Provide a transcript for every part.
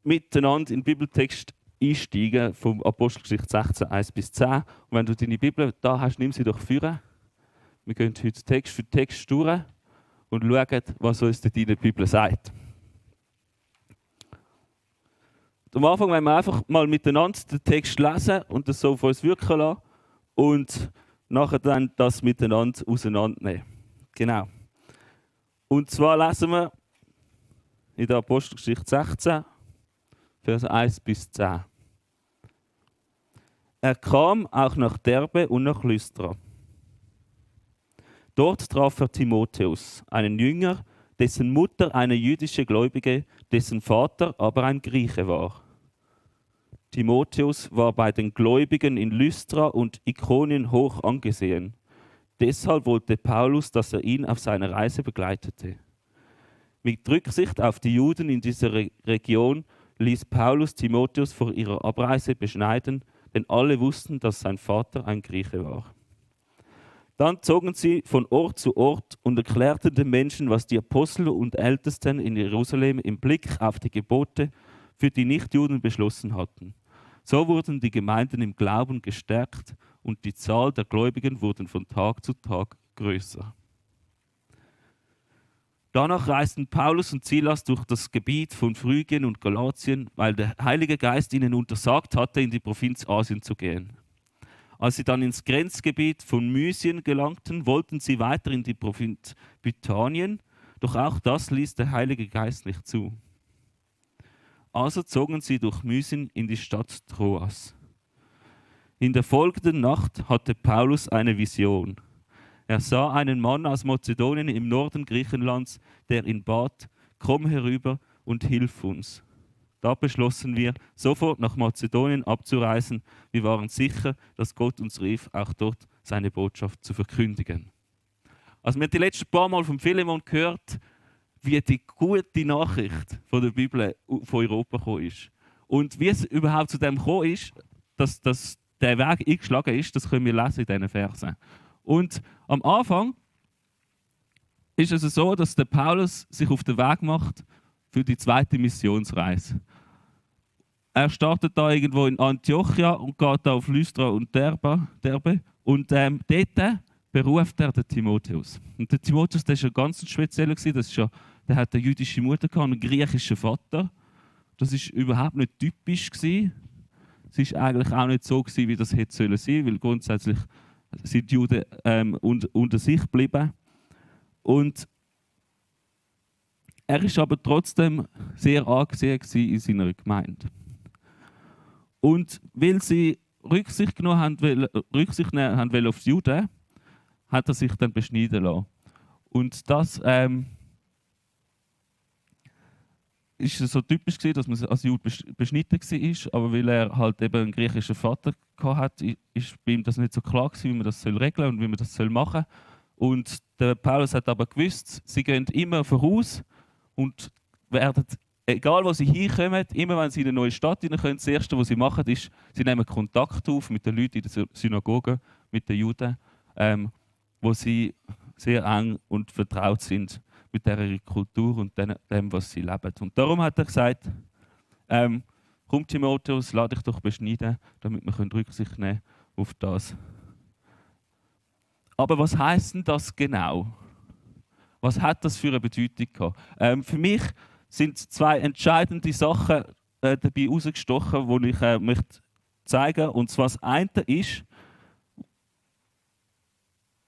miteinander in den Bibeltext einsteigen, vom Apostelgeschichte 16, 1-10. Und wenn du deine Bibel da hast, nimm sie doch vor. Wir gehen heute Text für Text durch und schauen, was uns dort in der Bibel sagt. Am Anfang wollen wir einfach mal miteinander den Text lesen und das so auf uns wirken lassen und nachher dann das miteinander auseinandernehmen. Genau. Und zwar lesen wir in der Apostelgeschichte 16, Vers 1-10. Er kam auch nach Derbe und nach Lystra. Dort traf er Timotheus, einen Jünger, dessen Mutter eine jüdische Gläubige, dessen Vater aber ein Grieche war. Timotheus war bei den Gläubigen in Lystra und Ikonien hoch angesehen. Deshalb wollte Paulus, dass er ihn auf seiner Reise begleitete. Mit Rücksicht auf die Juden in dieser Region ließ Paulus Timotheus vor ihrer Abreise beschneiden, denn alle wussten, dass sein Vater ein Grieche war. Dann zogen sie von Ort zu Ort und erklärten den Menschen, was die Apostel und Ältesten in Jerusalem im Blick auf die Gebote für die Nichtjuden beschlossen hatten. So wurden die Gemeinden im Glauben gestärkt und die Zahl der Gläubigen wurde von Tag zu Tag größer. Danach reisten Paulus und Silas durch das Gebiet von Phrygien und Galatien, weil der Heilige Geist ihnen untersagt hatte, in die Provinz Asien zu gehen. Als sie dann ins Grenzgebiet von Mysien gelangten, wollten sie weiter in die Provinz Bithynien, doch auch das ließ der Heilige Geist nicht zu. Also zogen sie durch Mysien in die Stadt Troas. In der folgenden Nacht hatte Paulus eine Vision. Er sah einen Mann aus Mazedonien im Norden Griechenlands, der ihn bat, komm herüber und hilf uns. Da beschlossen wir, sofort nach Mazedonien abzureisen. Wir waren sicher, dass Gott uns rief, auch dort seine Botschaft zu verkündigen. Also wir haben die letzten paar Mal von Philemon gehört, wie die gute Nachricht von der Bibel von Europa gekommen ist. Und wie es überhaupt zu dem gekommen ist, dass der Weg eingeschlagen ist, das können wir lesen in diesen Versen. Und am Anfang ist es so, dass der Paulus sich auf den Weg macht für die zweite Missionsreise. Er startet da irgendwo in Antiochia und geht da auf Lystra und Derbe. Und dort beruft er den Timotheus. Und der Timotheus, der war ja ganz speziell. Der hatte eine jüdische Mutter und einen griechischen Vater. Das war überhaupt nicht typisch. Es war eigentlich auch nicht so, wie das hätte sein sollen, weil grundsätzlich sind die Juden unter sich geblieben. Und er war aber trotzdem sehr angesehen in seiner Gemeinde. Und weil sie Rücksicht nehmen haben auf die Juden, hat er sich dann beschneiden lassen. Und das ist so typisch gewesen, dass man als Jude beschnitten war, aber weil er halt eben einen griechischen Vater hatte, ist bei ihm das nicht so klar gewesen, wie man das regeln soll und wie man das machen soll. Und der Paulus hat aber gewusst, sie gehen immer voraus und werden, egal wo sie hinkommen, immer wenn sie in eine neue Stadt hineinkommen, das Erste, was sie machen, ist, sie nehmen Kontakt auf mit den Leuten in der Synagoge, mit den Juden, wo sie sehr eng und vertraut sind mit ihrer Kultur und dem, was sie leben. Und darum hat er gesagt, komm Timotheus, lass dich doch beschneiden, damit wir Rücksicht nehmen auf das. Aber was heisst denn das genau? Was hat das für eine Bedeutung gehabt? Für mich sind zwei entscheidende Sachen dabei herausgestochen, die ich möchte zeigen. Und zwar das eine ist,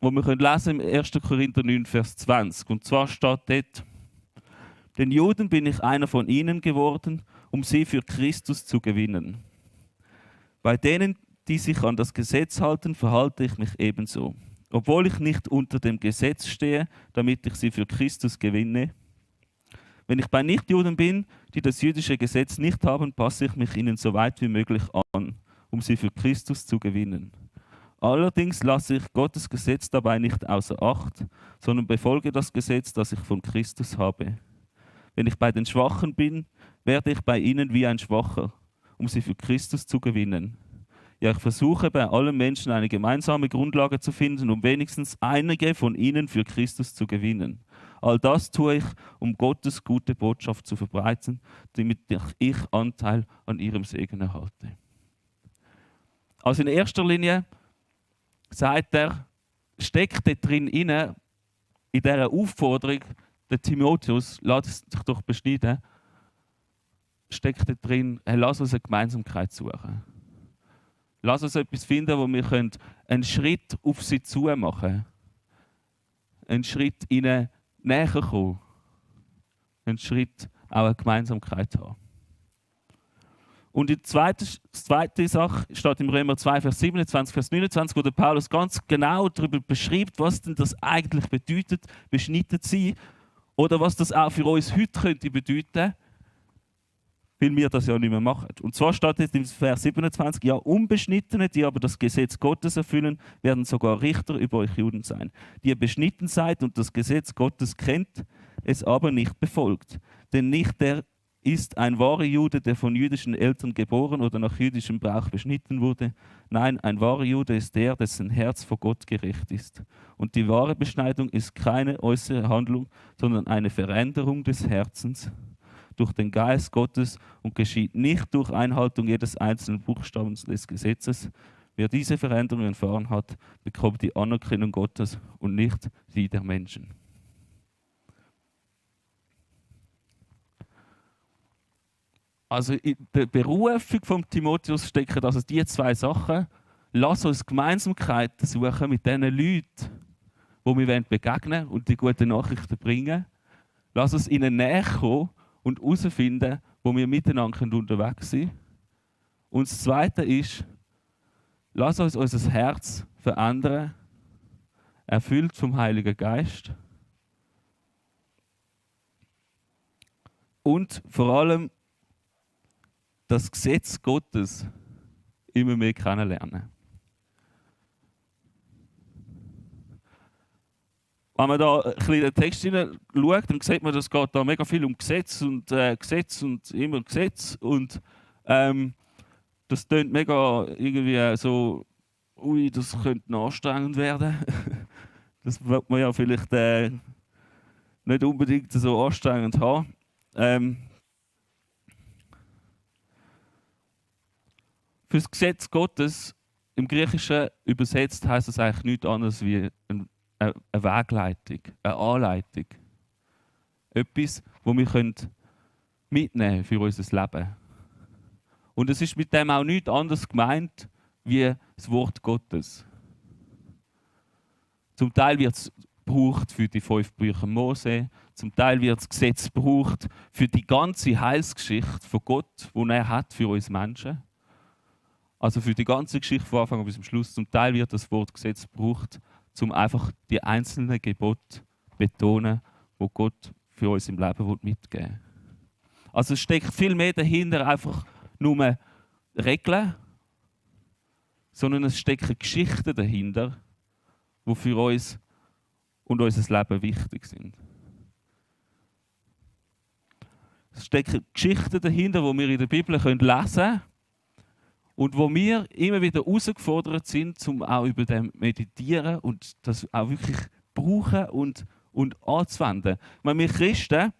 wo wir lesen im 1. Korinther 9, Vers 20. Und zwar steht dort, den Juden bin ich einer von ihnen geworden, um sie für Christus zu gewinnen. Bei denen, die sich an das Gesetz halten, verhalte ich mich ebenso. Obwohl ich nicht unter dem Gesetz stehe, damit ich sie für Christus gewinne. Wenn ich bei Nichtjuden bin, die das jüdische Gesetz nicht haben, passe ich mich ihnen so weit wie möglich an, um sie für Christus zu gewinnen. Allerdings lasse ich Gottes Gesetz dabei nicht außer Acht, sondern befolge das Gesetz, das ich von Christus habe. Wenn ich bei den Schwachen bin, werde ich bei ihnen wie ein Schwacher, um sie für Christus zu gewinnen. Ja, ich versuche bei allen Menschen eine gemeinsame Grundlage zu finden, um wenigstens einige von ihnen für Christus zu gewinnen. All das tue ich, um Gottes gute Botschaft zu verbreiten, damit ich Anteil an ihrem Segen erhalte. Also in erster Linie sagt er, steckt dort drin inne, in dieser Aufforderung, der Timotheus, lass dich doch beschneiden, steckt dort drin, hey, lass uns eine Gemeinsamkeit suchen. Lass uns etwas finden, wo wir einen Schritt auf sie zu machen können. Einen Schritt ihnen näher kommen. Einen Schritt auch eine Gemeinsamkeit haben. Und die zweite Sache steht im Römer 2, Vers 27, Vers 29, wo der Paulus ganz genau darüber beschreibt, was denn das eigentlich bedeutet, beschnitten zu sein. Oder was das auch für uns heute könnte bedeuten, weil wir das ja nicht mehr machen. Und zwar steht jetzt im Vers 27, ja, Unbeschnittene, die aber das Gesetz Gottes erfüllen, werden sogar Richter über euch Juden sein. Die ihr beschnitten seid und das Gesetz Gottes kennt, es aber nicht befolgt. Denn nicht der ist ein wahrer Jude, der von jüdischen Eltern geboren oder nach jüdischem Brauch beschnitten wurde. Nein, ein wahrer Jude ist der, dessen Herz vor Gott gerecht ist. Und die wahre Beschneidung ist keine äußere Handlung, sondern eine Veränderung des Herzens durch den Geist Gottes und geschieht nicht durch Einhaltung jedes einzelnen Buchstabens des Gesetzes. Wer diese Veränderung erfahren hat, bekommt die Anerkennung Gottes und nicht die der Menschen. Also in der Berufung von Timotheus stecken also die zwei Sachen. Lass uns Gemeinsamkeiten suchen mit den Leuten, wo wir begegnen wollen und die guten Nachrichten bringen. Lass uns ihnen näher kommen und herausfinden, wo wir miteinander unterwegs sind. Und das Zweite ist, lass uns unser Herz verändern, erfüllt vom Heiligen Geist. Und vor allem das Gesetz Gottes immer mehr kennenlernen. Wenn man da ein bisschen in den Text hineinschaut, dann sieht man, dass es geht da mega viel um Gesetz und immer Gesetz. Und das klingt mega irgendwie so, ui, das könnte anstrengend werden. Das wird man ja vielleicht nicht unbedingt so anstrengend haben. Für das Gesetz Gottes, im Griechischen übersetzt, heisst es eigentlich nichts anderes wie eine Wegleitung, eine Anleitung. Etwas, das wir mitnehmen können für unser Leben. Und es ist mit dem auch nichts anderes gemeint wie das Wort Gottes. Zum Teil wird es gebraucht für die 5 Bücher Mose, zum Teil wird das Gesetz gebraucht für die ganze Heilsgeschichte von Gott, die er hat für uns Menschen. Also für die ganze Geschichte von Anfang bis zum Schluss. Zum Teil wird das Wort Gesetz gebraucht, um einfach die einzelnen Gebote zu betonen, die Gott für uns im Leben mitgeben will. Also es steckt viel mehr dahinter, einfach nur Regeln, sondern es stecken Geschichten dahinter, die für uns und unser Leben wichtig sind. Es stecken Geschichten dahinter, die wir in der Bibel lesen können und wo wir immer wieder herausgefordert sind, um auch über dem meditieren und das auch wirklich brauchen und anzuwenden. Ich meine, wir Christen,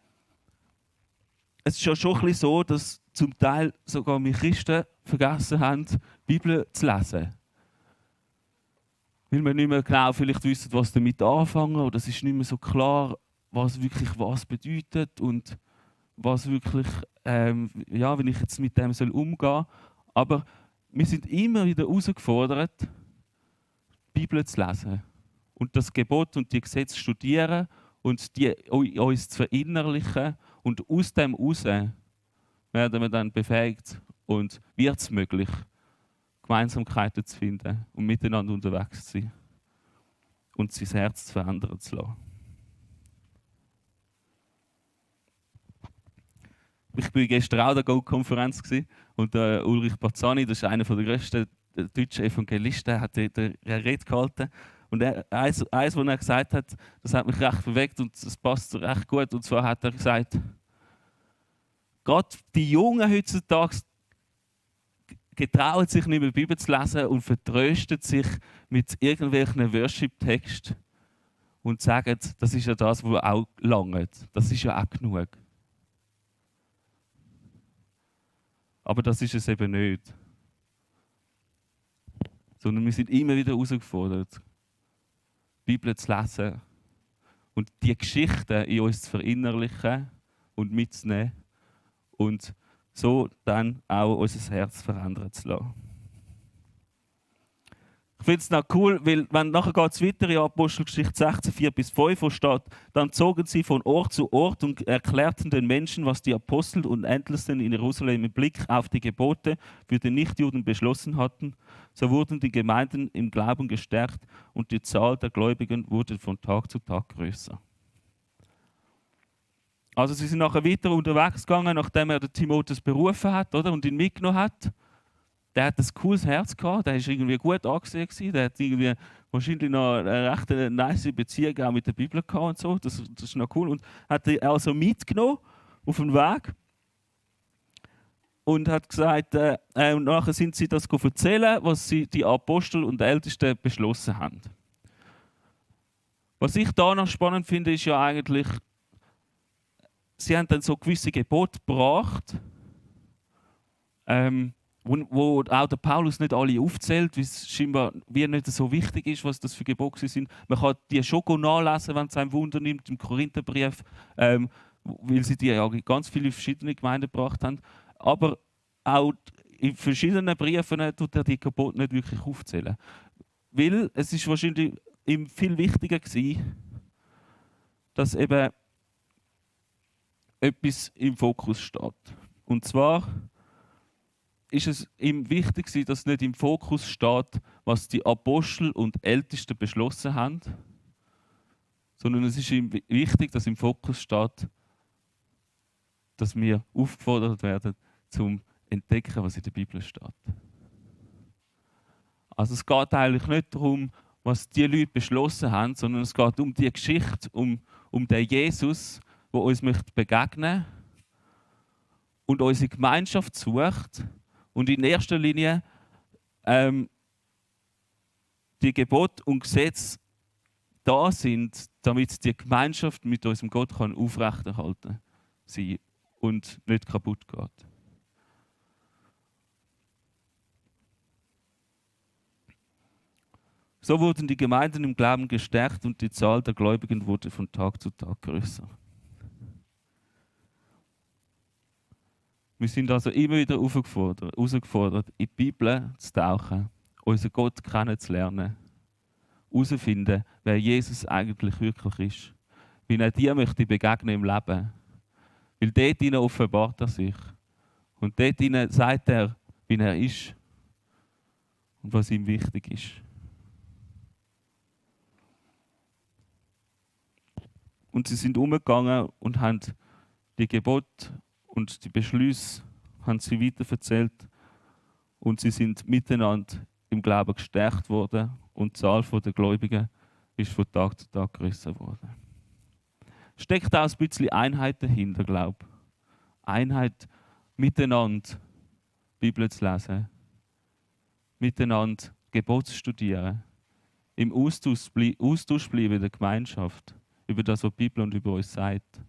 es ist ja schon ein bisschen so, dass zum Teil sogar wir Christen vergessen haben, die Bibel zu lesen. Weil wir nicht mehr genau vielleicht wissen, was damit anfangen, oder es ist nicht mehr so klar, was wirklich was bedeutet und was wirklich, wenn ich jetzt mit dem umgehen soll. Aber wir sind immer wieder herausgefordert, die Bibel zu lesen und das Gebot und die Gesetze zu studieren und die uns zu verinnerlichen. Und aus dem heraus werden wir dann befähigt und wird es möglich, Gemeinsamkeiten zu finden und miteinander unterwegs zu sein und sein Herz zu verändern zu lassen. Ich war gestern auch an der Go-Konferenz und Ulrich Bazzani, das ist einer der grössten deutschen Evangelisten, hat eine Rede gehalten. Und eins, was er gesagt hat, das hat mich recht bewegt und das passt recht gut. Und zwar hat er gesagt, gerade die Jungen heutzutage getrauen sich nicht mehr, die Bibel zu lesen und vertrösten sich mit irgendwelchen Worship-Texten und sagen, das ist ja das, was auch langt. Das ist ja auch genug. Aber das ist es eben nicht. Sondern wir sind immer wieder herausgefordert, die Bibel zu lesen und die Geschichten in uns zu verinnerlichen und mitzunehmen und so dann auch unser Herz verändern zu lassen. Ich finde es noch cool, weil wenn nachher geht es weiter in Apostelgeschichte 16, 4-5, wo steht, dann zogen sie von Ort zu Ort und erklärten den Menschen, was die Apostel und Ältesten in Jerusalem mit Blick auf die Gebote für die Nichtjuden beschlossen hatten. So wurden die Gemeinden im Glauben gestärkt und die Zahl der Gläubigen wurde von Tag zu Tag größer. Also sie sind nachher weiter unterwegs gegangen, nachdem er den Timotheus berufen hat, oder, und ihn mitgenommen hat. Der hat ein cooles Herz gehabt, der war irgendwie gut angesehen gewesen, der hat irgendwie wahrscheinlich noch eine recht nice Beziehung auch mit der Bibel gehabt und so. Das ist noch cool. Und hat ihn also mitgenommen auf den Weg und hat gesagt, und nachher sind sie das erzählen, was sie die Apostel und Ältesten beschlossen haben. Was ich da noch spannend finde, ist ja eigentlich, sie haben dann so gewisse Gebote gebracht, wo auch der Paulus nicht alle aufzählt, weil es scheinbar wie nicht so wichtig ist, was das für Gebote sind. Man kann die schon nachlesen, wenn es einem Wunder nimmt, im Korintherbrief, weil sie die ja ganz viele verschiedene Gemeinden gebracht haben. Aber auch in verschiedenen Briefen tut er die Gebote nicht wirklich aufzählen. Weil es ist wahrscheinlich ihm viel wichtiger gewesen, dass eben etwas im Fokus steht. Und zwar ist es ihm wichtig, dass nicht im Fokus steht, was die Apostel und Ältesten beschlossen haben, sondern es ist ihm wichtig, dass im Fokus steht, dass wir aufgefordert werden, zum entdecken, was in der Bibel steht. Also es geht eigentlich nicht darum, was die Leute beschlossen haben, sondern es geht um die Geschichte, um den Jesus, der uns begegnen möchte und unsere Gemeinschaft sucht. Und in erster Linie die Gebote und Gesetze da sind, damit die Gemeinschaft mit unserem Gott kann aufrechterhalten sein und nicht kaputt geht. So wurden die Gemeinden im Glauben gestärkt und die Zahl der Gläubigen wurde von Tag zu Tag größer. Wir sind also immer wieder herausgefordert, in die Bibel zu tauchen, unseren Gott kennenzulernen, herauszufinden, wer Jesus eigentlich wirklich ist. Wie er dir möchte begegnen im Leben. Weil dort hinein offenbart er sich. Und dort hinein sagt er, wie er ist und was ihm wichtig ist. Und sie sind umgegangen und haben die Gebote und die Beschlüsse haben sie weiterverzählt und sie sind miteinander im Glauben gestärkt worden und die Zahl der Gläubigen ist von Tag zu Tag größer geworden. Steckt auch ein bisschen Einheit dahinter, glaube ich. Einheit, miteinander die Bibel zu lesen, miteinander Gebote zu studieren, im Austausch bleiben in der Gemeinschaft, über das, was die Bibel und über uns sagt.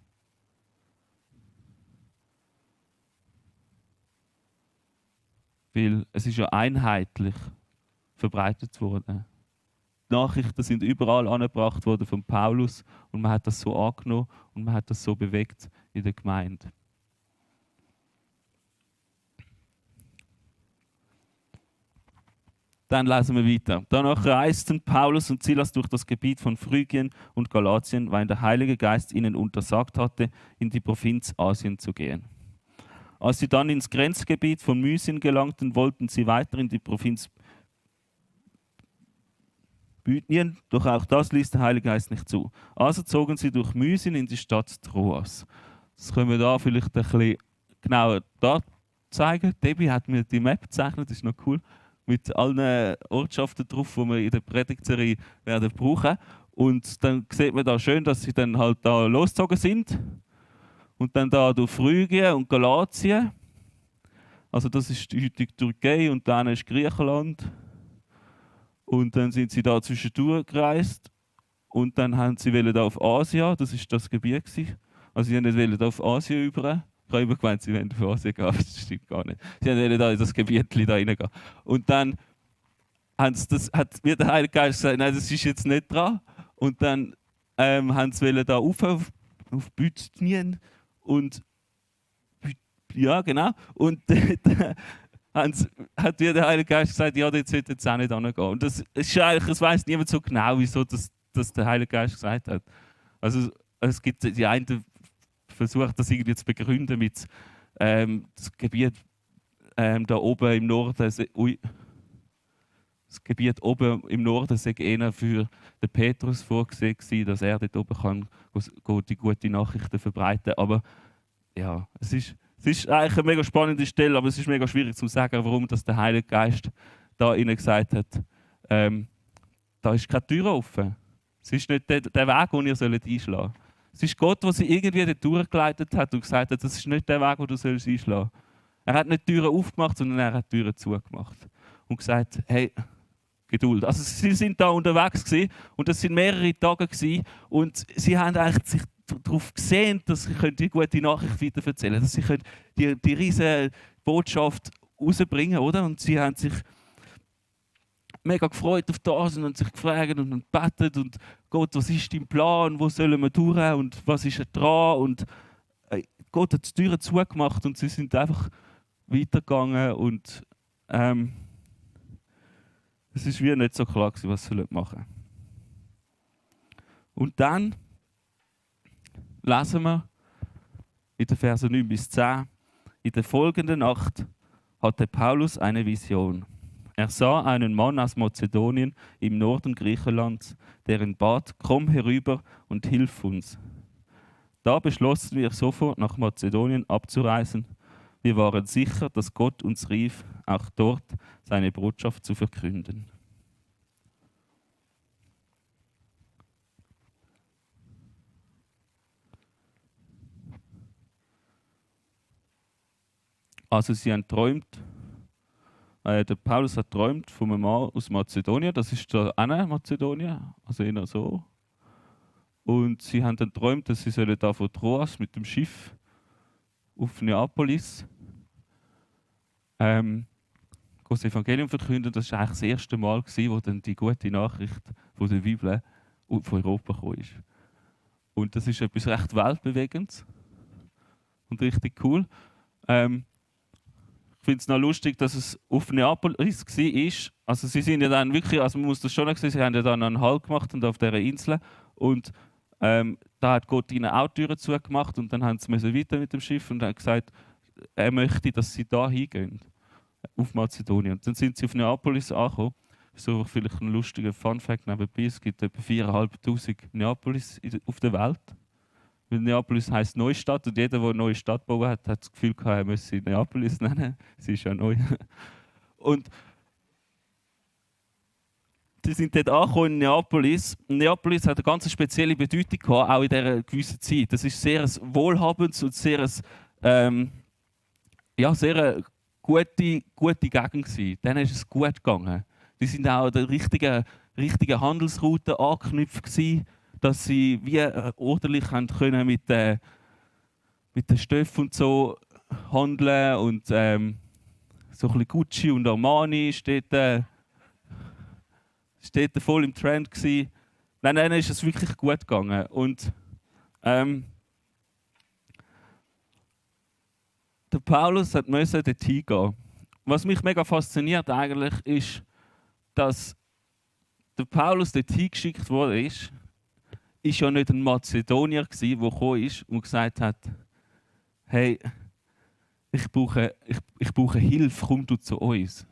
Weil es ist ja einheitlich verbreitet worden. Die Nachrichten sind überall angebracht worden von Paulus und man hat das so angenommen und man hat das so bewegt in der Gemeinde. Dann lesen wir weiter. Danach reisten Paulus und Silas durch das Gebiet von Phrygien und Galatien, weil der Heilige Geist ihnen untersagt hatte, in die Provinz Asien zu gehen. Als sie dann ins Grenzgebiet von Mysien gelangten, wollten sie weiter in die Provinz Bithynien, doch auch das ließ der Heilige Geist nicht zu. Also zogen sie durch Mysien in die Stadt Troas. Das können wir da vielleicht ein bisschen genauer da zeigen. Debbie hat mir die Map gezeichnet, das ist noch cool, mit allen Ortschaften drauf, die wir in der Predigtserie werden brauchen. Und dann sieht man da schön, dass sie dann halt da losgezogen sind. Und dann da durch Phrygien und Galatien. Also das ist die heutige Türkei und dann ist Griechenland. Und dann sind sie da zwischendurch gereist. Und dann haben sie da auf Asien, das war das Gebiet gewesen. Also sie wollten nicht auf Asien über. Ich habe immer gemeint, sie wollen auf Asien gehen, aber das stimmt gar nicht. Sie wollten da in das Gebiet da reingehen. Und dann hat mir der Heilige Geist gesagt, nein, das ist jetzt nicht dran. Und dann haben sie da auf Bithynien und ja, genau. Und hat mir der Heilige Geist gesagt, ja, dort sollte jetzt auch nicht hingehen. Und das ist eigentlich, es weiss niemand so genau, wieso das der Heilige Geist gesagt hat. Also es gibt die einen versucht, das irgendwie zu begründen mit das Gebiet da oben im Norden. Das Gebiet oben im Norden sei eher für den Petrus vorgesehen gewesen, dass er dort oben kann die gute Nachrichten verbreiten. Aber ja, es ist eigentlich eine mega spannende Stelle, aber es ist mega schwierig zu sagen, warum das der Heilige Geist da ihnen gesagt hat, da ist keine Tür offen. Es ist nicht der Weg, den ihr einschlagen sollt. Es ist Gott, der sie irgendwie dort durchgeleitet hat und gesagt hat, das ist nicht der Weg, den du einschlagen sollst. Er hat nicht Türen aufgemacht, sondern er hat Türen zugemacht. Und gesagt, hey, Geduld. Also sie sind da unterwegs gewesen, und das sind mehrere Tage gewesen, und sie haben eigentlich sich darauf gesehen, dass sie die gute Nachricht weiterverzählen können, dass sie die riesige Botschaft rausbringen, oder? Und sie haben sich mega gefreut auf das und haben sich gefragt und gebetet und Gott, was ist dein Plan, wo sollen wir durch und was ist dran, und Gott hat die Türen zugemacht und sie sind einfach weitergegangen, und es ist wie nicht so klar gewesen, was sie machen sollen. Und dann lesen wir in den Versen 9 bis 10, in der folgenden Nacht hatte Paulus eine Vision. Er sah einen Mann aus Mazedonien im Norden Griechenlands, der ihn bat, komm herüber und hilf uns. Da beschlossen wir sofort nach Mazedonien abzureisen. Wir waren sicher, dass Gott uns rief, auch dort seine Botschaft zu verkünden. Also sie haben geträumt, der Paulus hat geträumt von einem Mann aus Mazedonien, das ist da auch Mazedonien, also eher so. Und sie haben dann geträumt, dass sie da von Troas mit dem Schiff auf Neapolis das Evangelium verkünden. Das war eigentlich das erste Mal, wo dann die gute Nachricht von der Bibel von Europa gekommen ist. Und das ist etwas recht Weltbewegendes und richtig cool. Ich finde es noch lustig, dass es auf Neapolis war. Also sie sind ja dann wirklich, also man muss das schon sehen, sie haben ja dann einen Halt gemacht und auf dieser Insel. Und da hat Gott ihnen auch Türen zugemacht, und dann haben sie weiter mit dem Schiff und haben gesagt, er möchte, dass sie da hingehen, auf Mazedonien. Und dann sind sie auf Neapolis angekommen. So vielleicht ein lustiger Funfact nebenbei: Es gibt etwa 4'500 Neapolis auf der Welt. Weil Neapolis heisst Neustadt, und jeder, der eine neue Stadt bauen hat, hat das Gefühl gehabt, er müsse sie Neapolis nennen. Sie ist ja neu. Und sie sind dort angekommen in Neapolis. Neapolis hat eine ganz spezielle Bedeutung gehabt, auch in dieser gewissen Zeit. Das ist sehr ein wohlhabendes und sehr sehr gute Gegend gewesen. Denen ist es gut gegangen. Die sind auch an der richtigen Handelsroute angeknüpft gewesen, dass sie wie orderlich können mit den Stoffen und so handeln, und so ein bisschen Gucci und Armani steht voll im Trend gewesen. Nein, ist es wirklich gut gegangen. Und der Paulus musste dort hingehen. Was mich mega fasziniert eigentlich ist, dass der Paulus dort hingeschickt worden ist ja nicht ein Mazedonier gewesen, der gekommen ist und gesagt hat, hey, ich brauche Hilfe, komm du zu uns.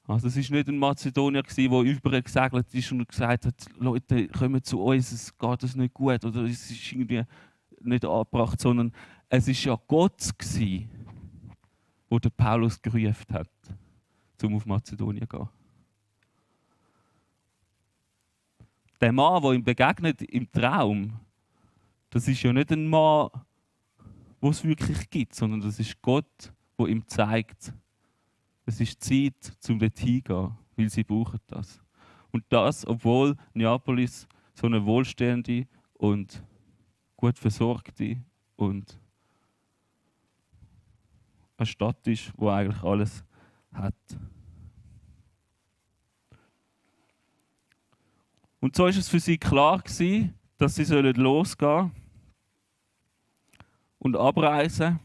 Also es war nicht ein Mazedonier gewesen, der übergesegelt ist und gesagt hat, Leute, kommen zu uns, es geht uns nicht gut oder es ist irgendwie nicht angebracht, sondern es war ja Gott gewesen, der den Paulus gerufen hat, um auf Mazedonien zu gehen. Der Mann, der ihm begegnet im Traum, das ist ja nicht ein Mann, den es wirklich gibt, sondern das ist Gott, der ihm zeigt, es ist Zeit, um dort hinzugehen, weil sie brauchen das. Und das, obwohl Neapolis so eine wohlstehende und gut versorgte und eine Stadt ist, wo eigentlich alles hat. Und so ist es für sie klar gewesen, dass sie losgehen und abreisen.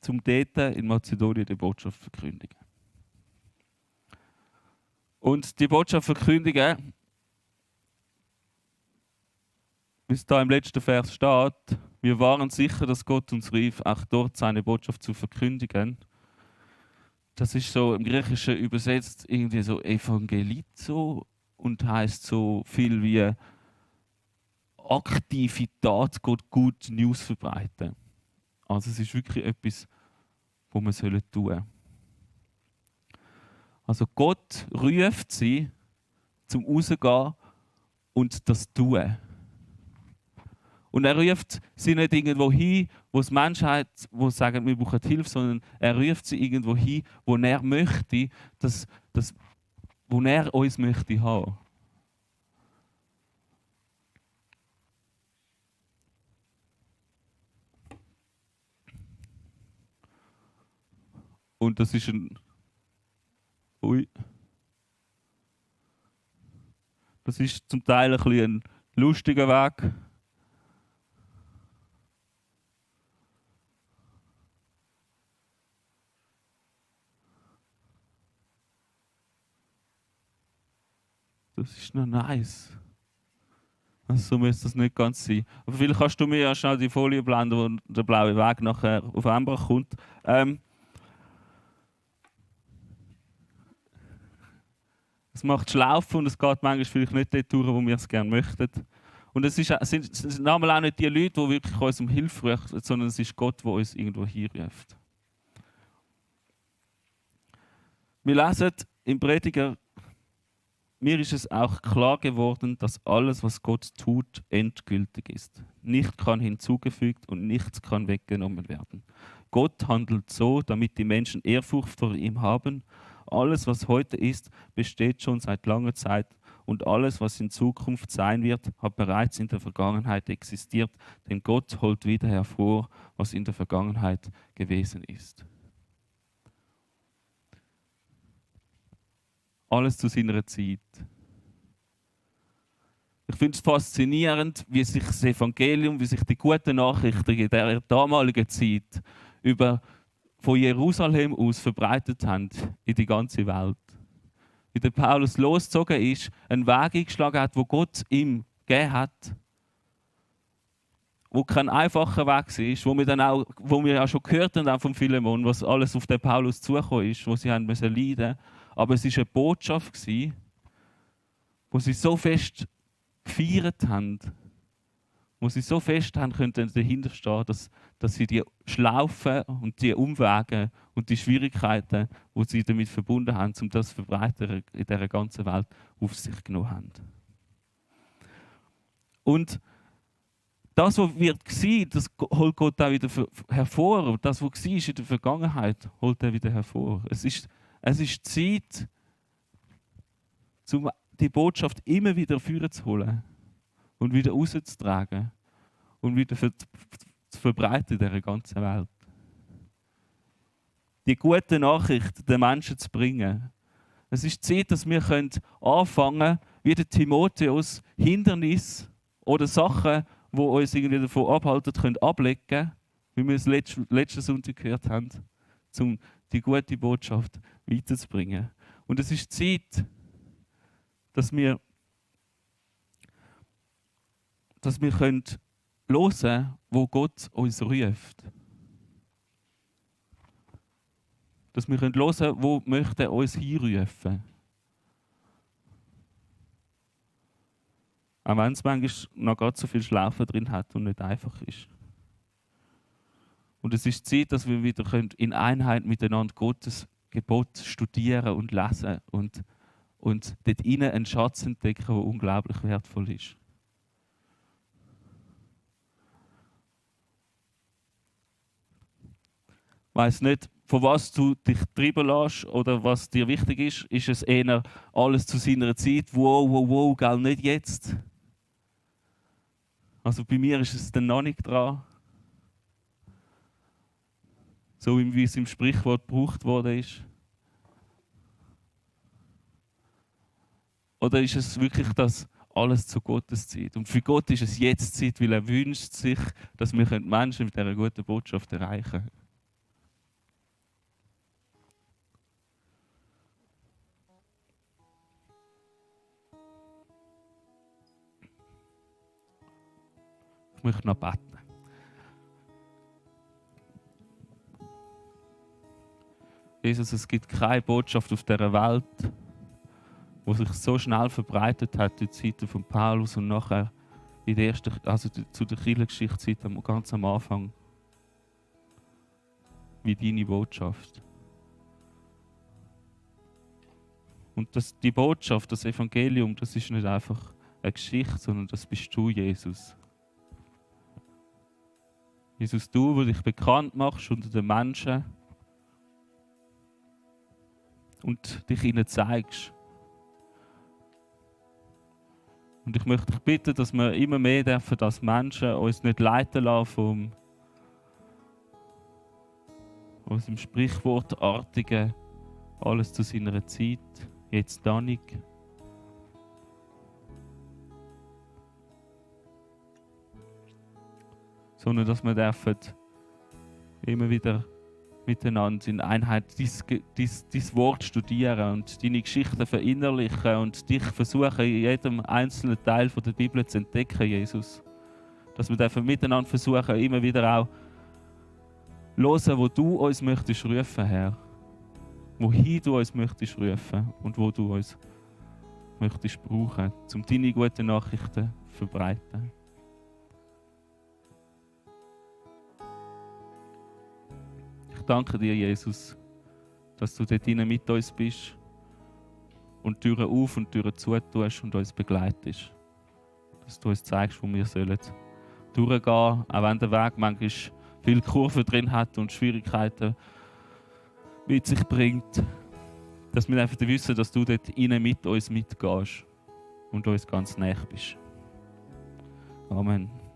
Um dort in Mazedonien die Botschaft zu verkündigen. Und die Botschaft verkündigen, wie es da im letzten Vers steht, wir waren sicher, dass Gott uns rief, auch dort seine Botschaft zu verkündigen. Das ist so im Griechischen übersetzt irgendwie so Evangelizo und heißt so viel wie aktive Tat, Gott Good News verbreiten. Also es ist wirklich etwas, was wir tun sollen. Also Gott ruft sie zum Rausgehen und das tun. Und er ruft sie nicht irgendwo hin, wo die Menschheit, wo sagen, wir brauchen Hilfe, sondern er ruft sie irgendwo hin, wo er möchte, wo er uns möchte haben. Und das ist das ist zum Teil ein bisschen ein lustiger Weg. Das ist noch nice. Also so müsste das nicht ganz sein. Aber vielleicht kannst du mir ja schnell die Folie blenden, wo der blaue Weg nachher auf Embrach kommt. Es macht Schlaufen und es geht manchmal vielleicht nicht dort durch, wo wir es gerne möchten. Und es sind manchmal auch nicht die Leute, die wirklich uns um Hilfe rufen, sondern es ist Gott, der uns irgendwo hinruft. Wir lesen im Prediger, mir ist es auch klar geworden, dass alles, was Gott tut, endgültig ist. Nichts kann hinzugefügt und nichts kann weggenommen werden. Gott handelt so, damit die Menschen Ehrfurcht vor ihm haben. Alles, was heute ist, besteht schon seit langer Zeit und alles, was in Zukunft sein wird, hat bereits in der Vergangenheit existiert, denn Gott holt wieder hervor, was in der Vergangenheit gewesen ist. Alles zu seiner Zeit. Ich finde es faszinierend, wie sich das Evangelium, wie sich die guten Nachrichten in der damaligen Zeit von Jerusalem aus verbreitet haben in die ganze Welt. Wie der Paulus losgezogen ist, einen Weg eingeschlagen hat, wo Gott ihm gegeben hat, wo kein einfacher Weg ist, wo wir auch schon gehört haben auch von Philemon, was alles auf den Paulus zugekommen ist, wo sie haben müssen leiden. Aber es war eine Botschaft, wo sie so fest gefeiert haben, wo sie so fest haben können dahinter stehen, dass sie die Schlaufen und die Umwege und die Schwierigkeiten, die sie damit verbunden haben, um das zu verbreiten in dieser ganzen Welt, auf sich genommen haben. Und das, was wird gewesen, das holt Gott auch wieder hervor. Und das, was war in der Vergangenheit, holt er wieder hervor. Es ist Zeit, um die Botschaft immer wieder führen zu holen und wieder rauszutragen und wieder zu verbreiten in dieser ganzen Welt. Die gute Nachricht den Menschen zu bringen. Es ist Zeit, dass wir anfangen können, wie der Timotheus, Hindernisse oder Sachen, die uns irgendwie davon abhalten, können ablegen, wie wir es letzten Sonntag gehört haben, um die gute Botschaft weiterzubringen. Und es ist Zeit, dass wir hören können, wo Gott uns ruft. Dass wir hören können, wo möchte er uns hinrufen. Auch wenn es manchmal noch gerade so viel Schlafen drin hat und nicht einfach ist. Und es ist Zeit, dass wir wieder in Einheit miteinander Gottes Gebot studieren und lesen und dort innen einen Schatz entdecken, der unglaublich wertvoll ist. Ich weiss nicht, von was du dich treiben lässt oder was dir wichtig ist? Ist es eher alles zu seiner Zeit? Wow, wow, wow, gell, nicht jetzt. Also bei mir ist es dann noch nicht dran. So wie es im Sprichwort gebraucht worden ist. Oder ist es wirklich das alles zu Gottes Zeit? Und für Gott ist es jetzt Zeit, weil er wünscht sich, dass wir Menschen mit dieser guten Botschaft erreichen können. Ich möchte noch beten. Jesus, es gibt keine Botschaft auf dieser Welt, die sich so schnell verbreitet hat in der Zeit von Paulus und nachher in der ersten, also zu der Kirchengeschichtszeit ganz am Anfang, wie deine Botschaft. Und die Botschaft, das Evangelium, das ist nicht einfach eine Geschichte, sondern das bist du, Jesus. Jesus, du, der dich bekannt machst unter den Menschen und dich ihnen zeigst. Und ich möchte dich bitten, dass wir immer mehr dürfen, als Menschen uns nicht leiten lassen von unserem Sprichwortartigen, alles zu seiner Zeit, jetzt da nicht. Sondern dass wir dürfen immer wieder miteinander in Einheit dein Wort studieren und deine Geschichten verinnerlichen und dich versuchen, in jedem einzelnen Teil der Bibel zu entdecken, Jesus. Dass wir dürfen miteinander versuchen, immer wieder auch hören, wo du uns möchtest rufen, Herr. Wohin du uns möchtest rufen und wo du uns möchtest brauchen, um deine guten Nachrichten zu verbreiten. Ich danke dir, Jesus, dass du dort hinein mit uns bist und Türen auf und Türen zu tust und uns begleitest. Dass du uns zeigst, wo wir sollen durchgehen, auch wenn der Weg manchmal viele Kurven drin hat und Schwierigkeiten mit sich bringt. Dass wir einfach wissen, dass du dort hinein mit uns mitgehst und uns ganz nahe bist. Amen.